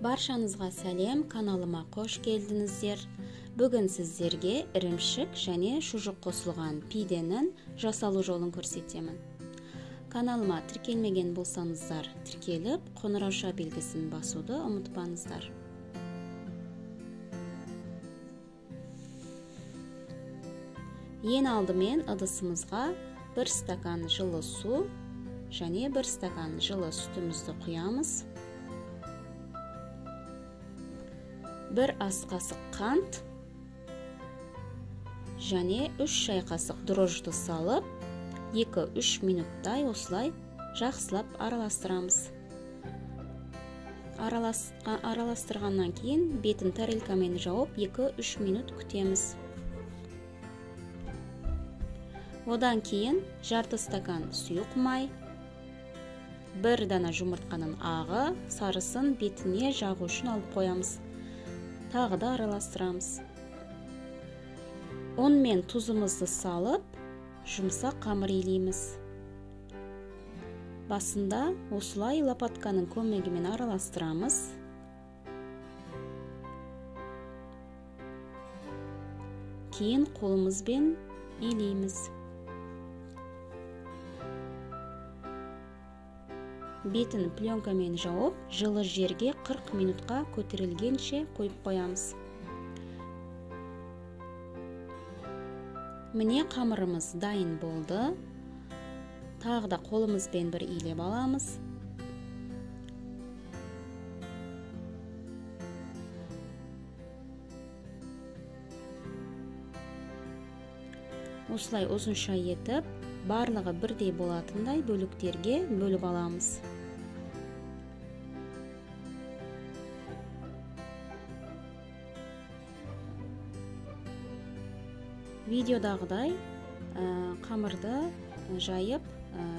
Баршаңызға сәлем, каналыма қош келдіңіздер. Бүгін сіздерге ірімшік және шұжық қосылған пиденің жасалу жолын көрсетемін. Каналыма тіркелмеген болсаңыздар, тіркеліп, қоңырауша белгісін басуды ұмытпаңыздар. Ең алдымен ыдысымызға 1 стакан жылы су және 1 стакан жылы сүтімізді құямыз. 1 ас қасық қант және 3 шай қасық дрожжды салып, 2-3 минуттай осылай жақсылап араластырамыз. Араластырғаннан кейін бетін тарелкамен жауып 2-3 минут күтеміз. Одан кейін жарты стакан сұйық май, 1 дана жұмыртқаның ағы, сарысын бетіне жағу үшін алып қоямыз. Тағы да араластырамыз. Ұн мен тұзымызды салып, жұмсақ қамыр илейміз. Басында осылай лопатканың көмегімен араластырамыз. Кейін қолымызбен илейміз. Бетін пленкамен жауып, жылы жерге 40 минутқа көтерілгенше қойып қоямыз. Міне қамырымыз дайын болды. Тағы да қолымызбен бір илеп аламыз. Осылай ұзынша етіп, барлығы бірдей болатындай бөліктерге бөліп аламыз. Видеодағыдай қамырды жайып,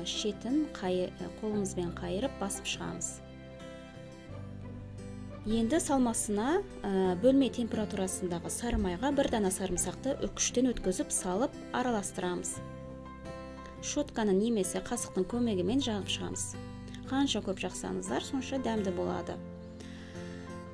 шетін қолымызбен қайырып басып шығамыз. Енді салмасына бөлме температурасындағы сары майға 1 дана сарымсақты үкіштен өткізіп салып араластырамыз. Щетканы немесе қасықтың көмегімен жағып шығамыз. Қанша көп жақсаңыздар, сонша дәмді болады.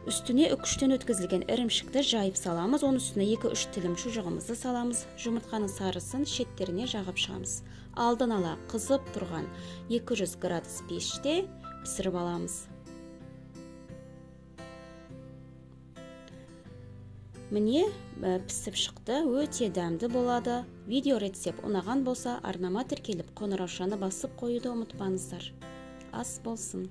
Үстіне үкіштен өткізілген ірімшікті жайып саламыз. Оның үстіне 2-3 тілім шұжығымызды саламыз. Жұмыртқаның сарысын шеттеріне жағып шығамыз. Алдын ала қызып тұрған 200 градус пеште пісіріп аламыз. Міне пісіп шықты, өте дәмді болады. Видео рецепт ұнаған болса, арнама тіркеліп, қоңыраушаны басып қоюды ұмытпаңыздар. Ас болсын.